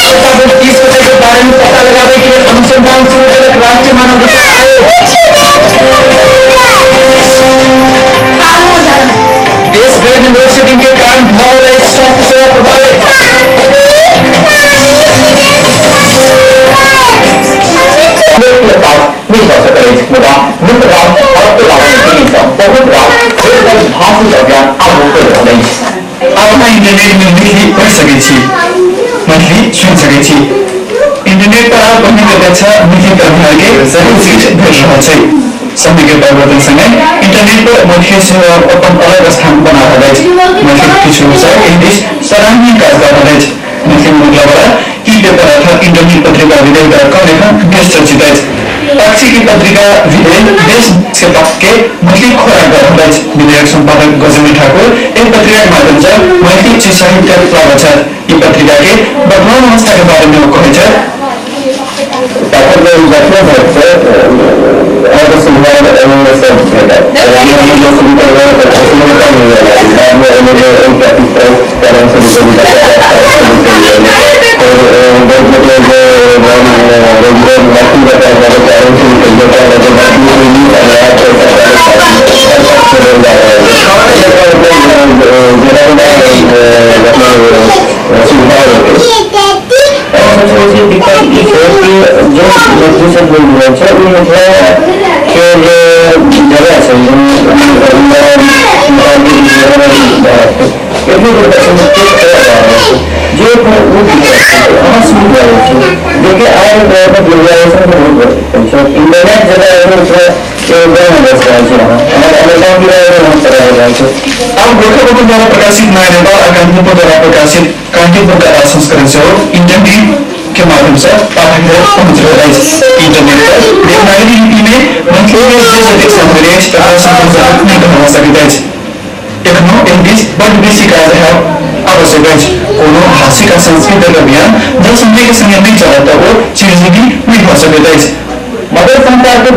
30 गोटे के बारे में पता लगावे के लिए अनुसंधान शुरू केलक राष्ट्रीय मानवाधिकार आयोग। देश भर में लोड शेडिंग के कारण भऽ रहल अछि स्वास्थ्य सेवा प्रभावित। नहि भऽ सकल अछि, मुदा बहुत रास भाषिक अभियान आगू बढ़ि रहल अछि। आब अहाँ इंटरनेट में मैथिली पढ़ि सकैत छी, मैथिली सुनि सकैत छी। इंटरनेट पर आब पहिने के अपेक्षा मैथिली पढ़निहार के बहुत भेट रहल छै। समय के परिवर्तन संगे इंटरनेट पर मैथिली सेहो अपन अलग स्थान बना रहल अछि। मैथिली किछु व्यवसाय एहि दिस सराहनीय काज कऽ रहल अछि। मैथिली में निकलऽवला ई पेपर अर्थात इंटरनेट पत्रिका विदेह.com एखन बेस चर्चित अछि। पाक्षिक ई पत्रिका विदेह देश के पक्ष के मैथिली खोराक दऽ रहल अछि। विधेयक संपादक गजेन्द्र ठाकुर एहि पत्रिका के माध्यम से मैथिली उच्च साहित्य लाबल छथि। ई पत्रिका के वर्तमान अवस्था के बारे में ओ कहै छथि, जो मैथिली सब बोलि रहल छै ओ मिथिला के जे जगह छै, जे अहाँ सुनि रहल छी, जेकि आइ ग्लोबलाइजेशन इंटरनेट जगह छै। आब गोरखापत्र द्वारा प्रकाशित नयाँ नेपाल आ कान्तिपुर द्वारा प्रकाशित कान्तिपुर का संस्करण सेहो इंटरनेट के माध्यम से पाठक धरि पहुँच रहल अछि। इंटरनेट पर देवनागरी लिपि में मैथिली के जे जतेक सामग्री अछि तकरा संतोषजनक नहि कहल जा सकैत अछि। एखनो एहि दिस बड्ड बेसी काज हैब आवश्यक अछि। कोनो भाषिक आ सांस्कृतिक अभियान जब समय के संगे नहि चलत तऽ ओ चिरजीवी नहि भऽ सकैत अछि। मगर संसारके